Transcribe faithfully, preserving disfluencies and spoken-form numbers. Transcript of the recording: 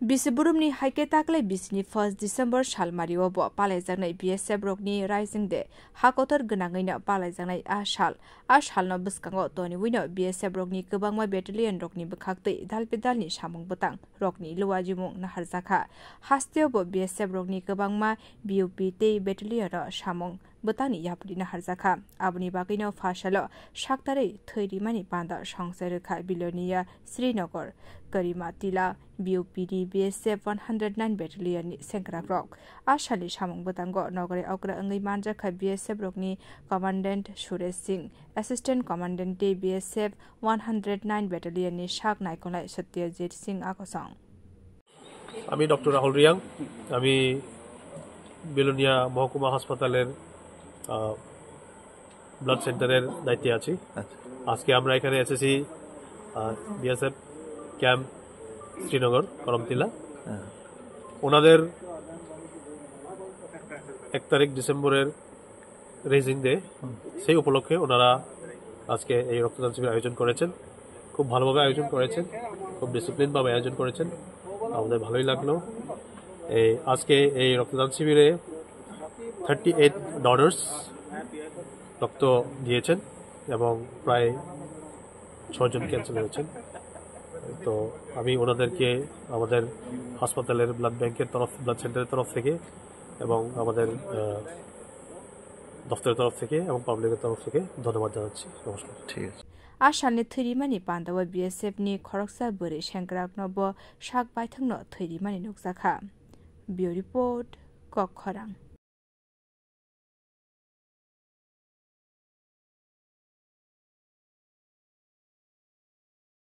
Bisi burumni haikhe taklai bisini first December salmario bo palaijaknai B S F rokni Rising Day hakotor gwnangwino palaijaknai a sal. A salno bwskango toniwino B S F rokni kwbangma battalion rokni bwkhaktwi dalbidalni samung bwtang rokni luajimung naharjakha. Hasteo bo B S F rokni kwbangma B U P tei battalion-o samung bwtangni yapri naharjakha. Aboni bagwino pha salo saktarwi thwi rimani panda songchai rwkha Bilonia, Srinagar, Karimatila, B U P ni B S F one hundred nine battalion ni sengkrakrok. A salni samung bwtango nograi okra wngwi manjakha B S F rokni Commandant Suresh Singh, Assistant Commandant tei B S F one hundred nine battalion ni sak naikolnai Satyajit Singh Akosong. আমি ডক্টর রাহুল রিয়াং। আমি বিলোনিয়া মহকুমা হাসপাতালের, আহ, ব্লাড সেন্টারের দায়িত্বে আছি। আচ্ছা। আজকে আমরা এখানে এসেছি, আহ, বিএসএফ ক্যাম্প শ্রীনগর, করমতিলা। হ্যাঁ। ওনাদের এক তারিখ ডিসেম্বরের রেজিং ডে, হুম। সেই উপলক্ষে ওনারা আজকে এই রক্তদান শিবির আয়োজন করেছেন। খুব ভালোভাবে আয়োজন করেছেন, খুব ডিসিপ্লিনভাবে আয়োজন করেছেন, আমাদের ভালোই লাগলো। এই আজকে এই রক্তদান শিবিরে থার্টি এইট ডোনার্স রক্ত দিয়েছেন এবং প্রায় ছজন ক্যান্সেল হয়েছেন। তো আমি ওনাদেরকে আমাদের হাসপাতালের ব্লাড ব্যাংকের তরফ, ব্লাড সেন্টারের তরফ থেকে এবং আমাদের, আহ, দপ্তরের তরফ থেকে এবং পাবলিকের তরফ থেকে ধন্যবাদ জানাচ্ছি। নমস্কার। ঠিক আছে। A salni thwi rimani panda o B S F ni khoroksa bwrwi sengkrakno bo sak baithangno thwi rimani nukjakha. Bureau Report, Kokkhorang.